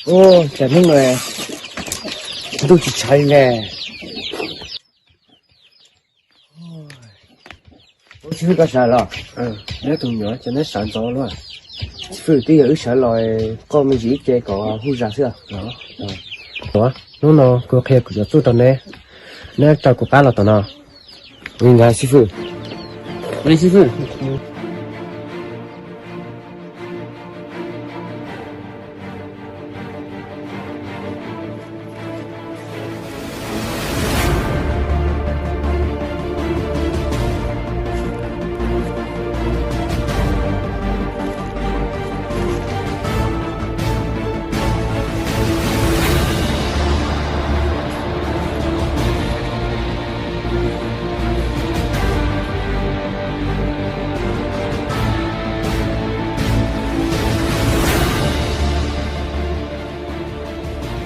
Ua cas hnub no ntuj tsis tshav li ne? Ua xib fwb, koj sawv los? Neb tus me nyuam, cas neb sawv ntxov luaj? Xib fwb, twb yog wb sawv los, koj me ntsis ib ce kom hu zas xwb. Hnub no kuv qhia kuv cov txuj rau neb, neb raws kuv qab los tom no. Ua li ntawd xib fwb. Ua li xib fwb.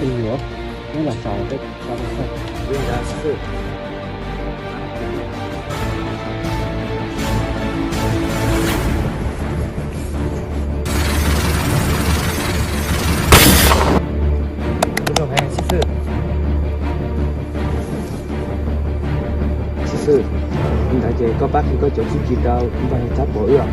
Tus nyuam, neb los saum peb tso rau soj. Li ntawd xib fwb. Kuv zoo heev xib fwb. Xib fwb, li ntawd ces koj pab qhia koj cov txuj ci rau npawg Tsab Pov wb os.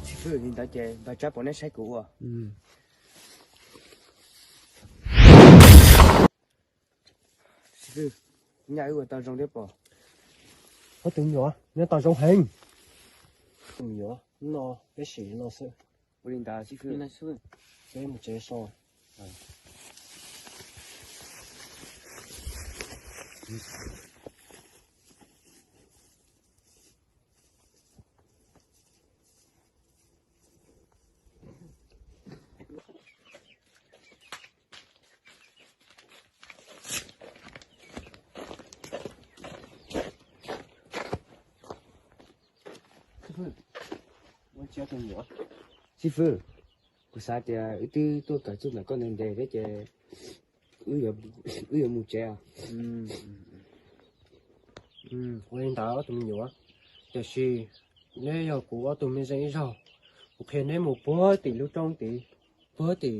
Xib fwb, li ntawd ces npawg Tsab Pov neb saib kuv ua. Xib fwb, nyaj wb ua tau zoo thiab pob? Ob tug me nyuam, neb tau zoo heev. Tus me nyuam, hnub no peb sim li no xwb. Ua li ntawd xib fwb. Peb mus tsev so. Xib fwb, kuv xav tias wb twb tuaj kawm txuj ntawm koj ntev ntev thiab ces wb yuav mus tsev os. Ua li ntawd ob tug me nyuam, tiam sis neb yog kuv ob tug me zeej ib zaug, kuv qhia neb mus puag tim lub roob tid, puag tim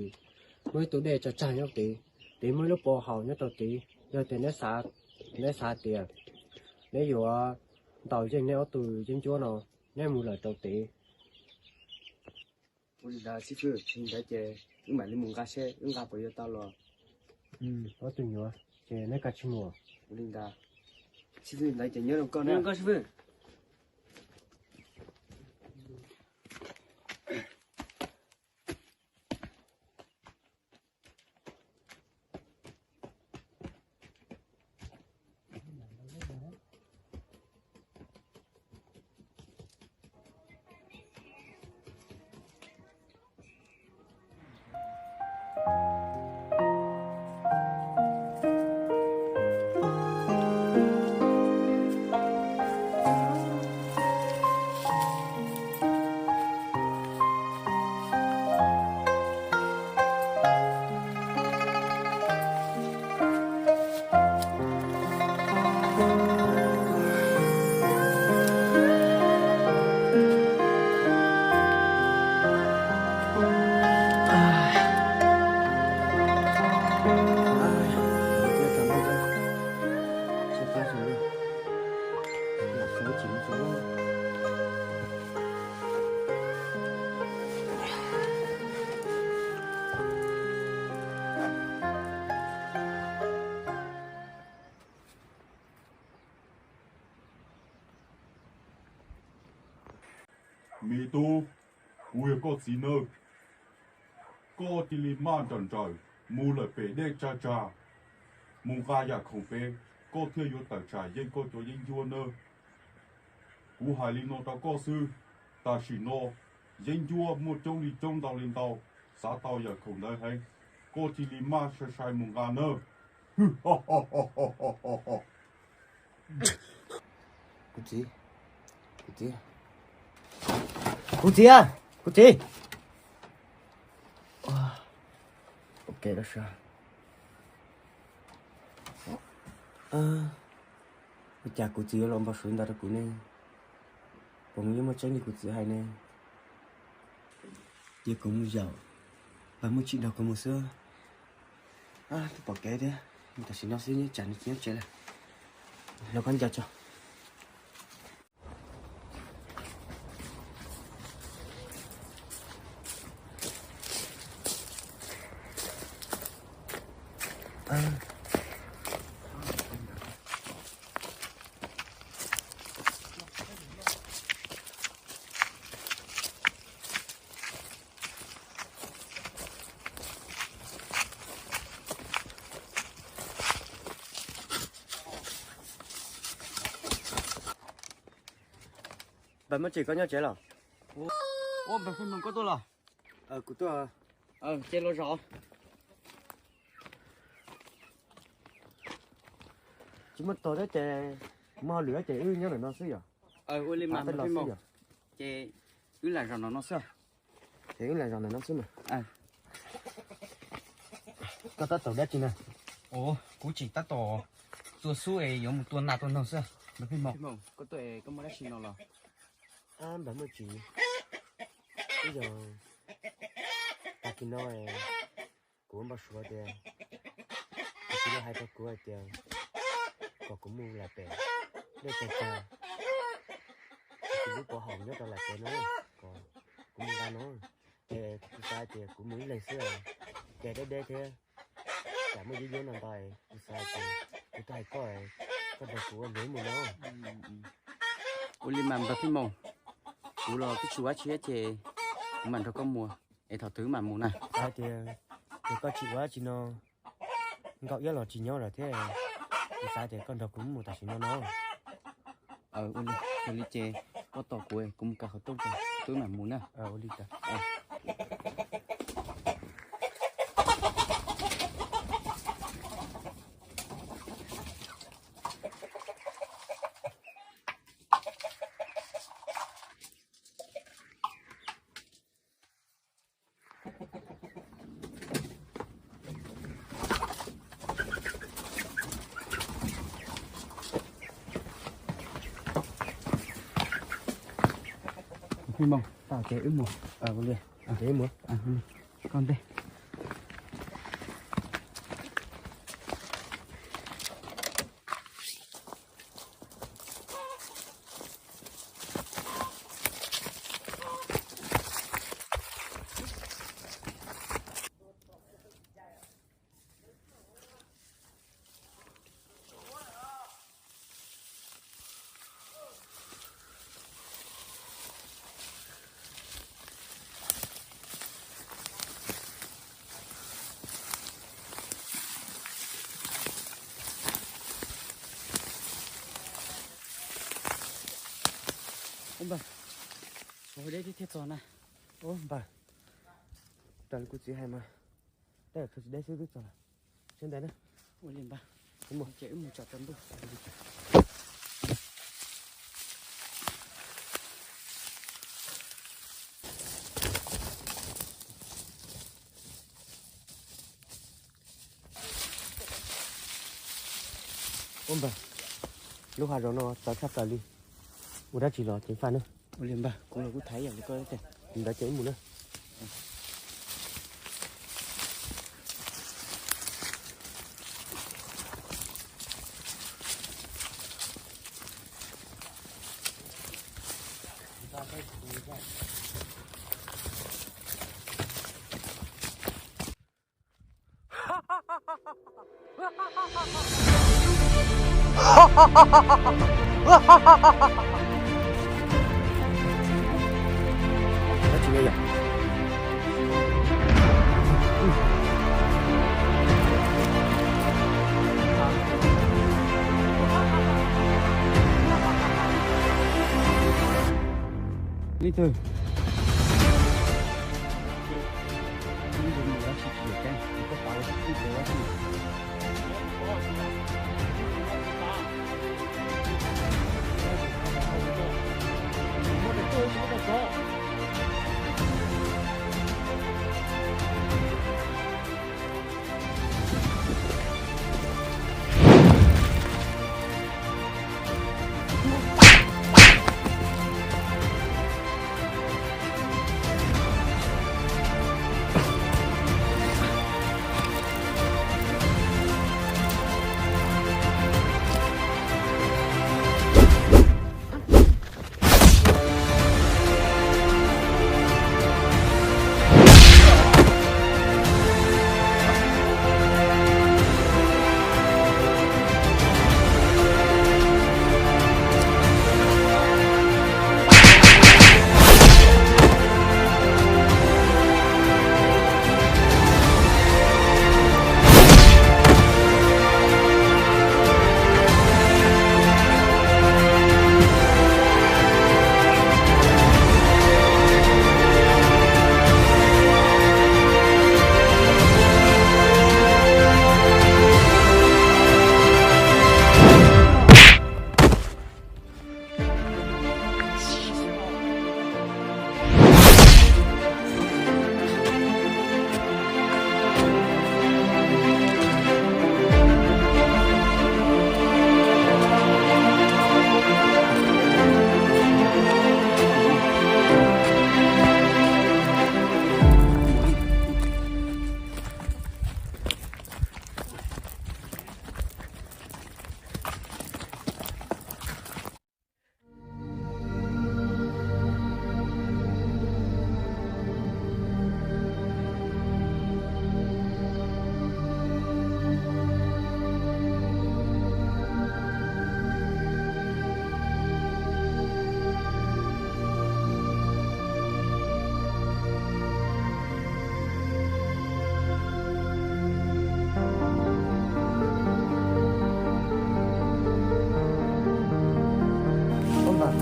muaj ib tug dej tsag tsag nyob tid, tid muaj ib lub pob haus nyob rau tid. Yog tias neb xav, neb xav tias neb yuav ntaus yeej neb ob tug yeeb ncuab no, neb mus lawm rau tid. Ua li ntawd xib fwb, li ntawd ces wb mam li mus nqa seb wb nqa puas yuav tau los. Ob tug nyuam, ces neb kav tsij mus. Ua li ntawd xib fwb, ntawd ces nyob zoo koj na. Nyob zoo koj xib fwb. Me tub, kuv yog koj txiv nawb. Koj cia li maj nrawm nrawm mus lawm pem dej tsag tsag, mus nqa yam khoom pem, koj thiaj yuav tawm tsam yeej koj cov yeeb ncuab nawb. Kuv hais li no rau koj xwb, tam sim no yeeb ncuab muaj coob li coob ntau li ntau, xav tau yam khoom ntawd heev, koj cia li maj sai sai mus nqa nawb. Kuv txiv, kuv txiv, kuv txiv, kuv txiv. Ok, ua cas kuv txiv yuav los npau suav ntawd rau kuv ne? Puas nws yuav muaj tseeb li kuv txiv hais ne? Cia kuv mus zaum, pab muaj tsis nrog kuv mus xwb. Twb pom kev thiab, tam sim no xwb nyob tsam nws tsis nyob tsev lawm. Los koj nco tso. Npawg Muaj Tsim, koj nyob tsev los? Ua, npawg Fij Moog, koj tuaj los? Kuv tuaj. Ces los zaum. Tsis muaj tog thiab ces, muaj hauj lwm ces wb nyob ntawm no xwb yom? Ua li mas npawg Fij Moog, ces wb lam zaum ntawm no xwb. Ces wb lam zaum ntawm no xwb mas. Koj tab tom dab tsi na? Kuv tseem tab tom tua xub es yuav mus tua nas tua noog xwb npawg Fij Moog. Koj tuaj koj muaj dab tsi no los? Npawg Muaj Tsim, ib yog tag kis no kuv npau suav tias tus txiv no hais rau kuv hais tias kom kuv mus lam pem dej tag tag, kuv lub pov haum nyob rau lam pem no, kom kuv mus nqa no. Ces kuv xav tias kuv mus ib leeg xwb, ces deb deb thiab, tsam muaj yuav yuav no ntau, kuv xav tias kuv tuaj hais koj, koj nrog kuv ua luag mus no. Ua li mas npawg Fij Moog, kuv los twb tsis ua dab tsi ces kuv mam nrog koj mus, es thaum twg mam mus na? Xav tias, ces koj tsis ua dab tsi no, nkauj iab los tsis nyob lawm thiab, kuv xav tias koj nrog kuv mus tam sim no no. Ua li, ua li ces koj tos kuv, kuv mus kaw qhov rooj, kuv mam mus na. Ua li cas. Fij Moog, tau ces wb mus. Ua li, ces wb mus. Koj ntej. Ub npawg, ua deb thiab thiaj txog na. Ub npawg, raws li kuv txiv hais mas, dab tsi deb xwb twb txog lawm. Sawv ntawd na. Ua li npawg, ces wb mus tso rau ntuj. Ub npawg, lub hav zoov no txawv tshaj plaws li. Ua dab tsi los ceev faj na. Ua li npawg, kuv los kuj thaiv yam li koj tiag. Ntawd ces wb mus na. Leej twg? Leej twg mus dab tsi tsis yog keeb, koj pav ua dab tsi ua dab tsi? Ub, npawg,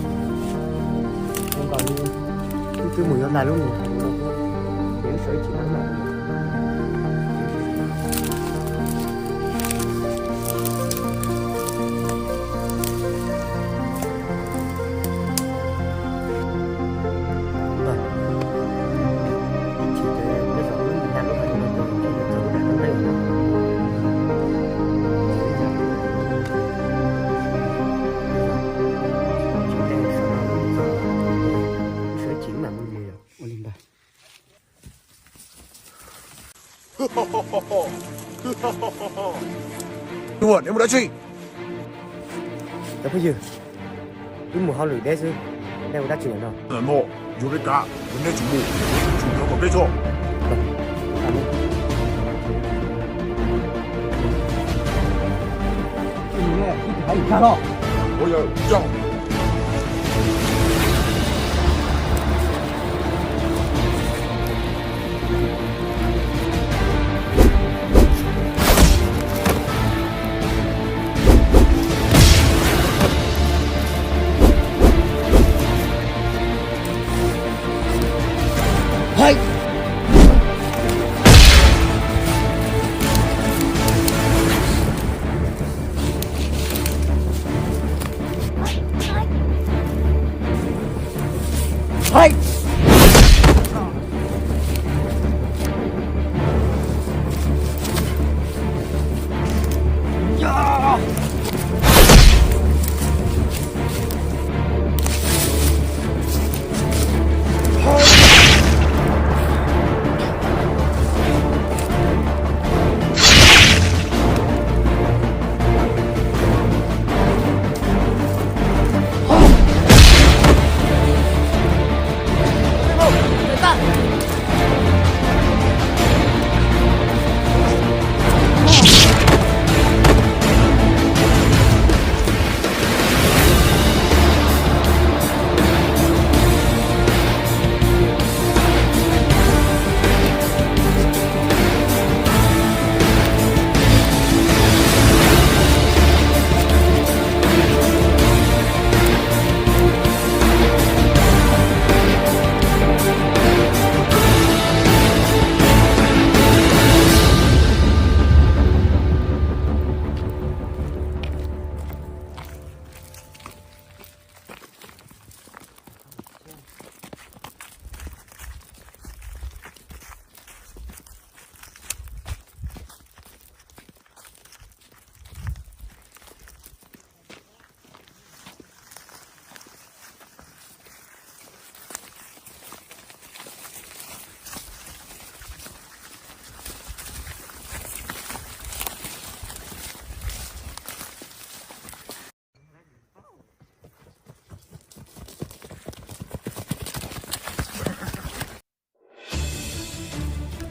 zoo nkaus li wb twb mus yuav ntais lub mus hais no, ces wb sawv ib chim mam li. Ua li ntawd. Ua, neb mus dab tsi? Cov phooj ywg, wb mus hauj lwm deb xwb, nej ua dab tsi no? No, yuav peb kav, neb tsis mus, tsis nrog kom peb txhob.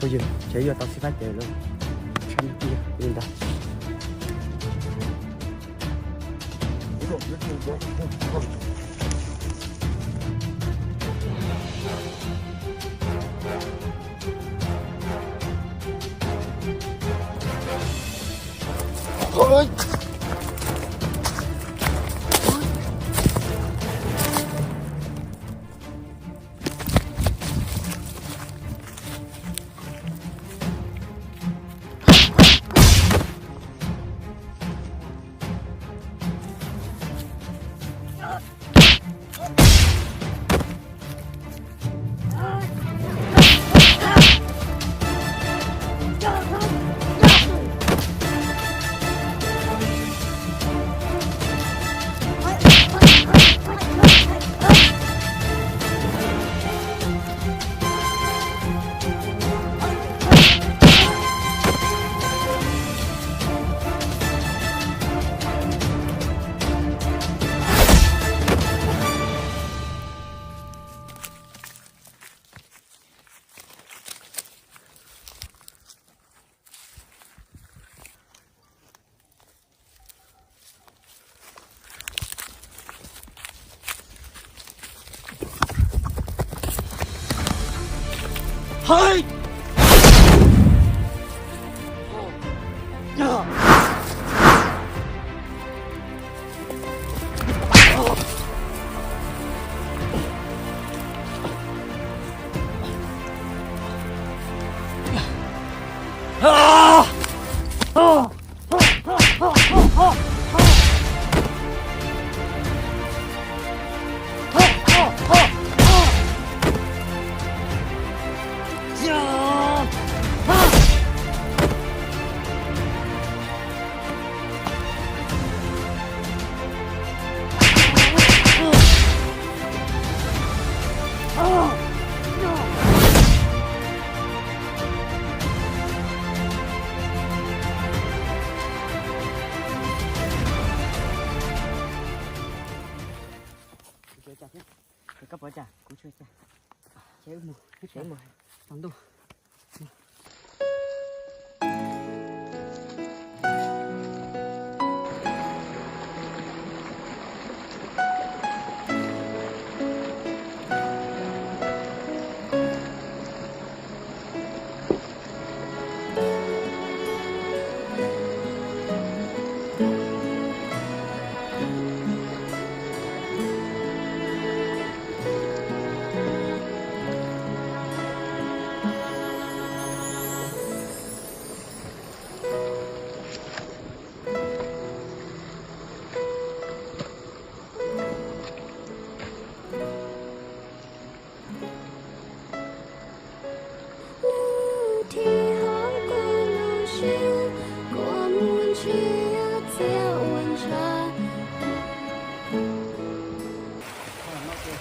Yog tsev yuav tau xib fab ces lawm, sab ntawd li ntawd. Koj pov cas kuv tsis cas. Ces wb mus, ces mus tom ntuj.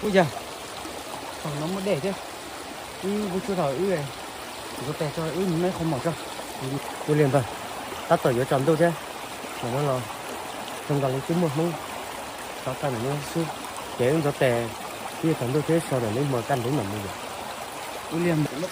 Ub yog, thaum no muaj dej thiab, wb mus tsuag thaum wb ntxuav tes tso, wb mus noj qhov mov tso. Ua li ntawd, tab tom yuav tsaus ntuj thiab, ntawm no los zoo nkaus li twb muaj Hmoob sov tawm ntawm no xwb. Ces wb ntxuav tes, twb yuav tsaus ntuj thiab, so ntawm no mus kaj ntug mam mus yom. Ua li ntawd.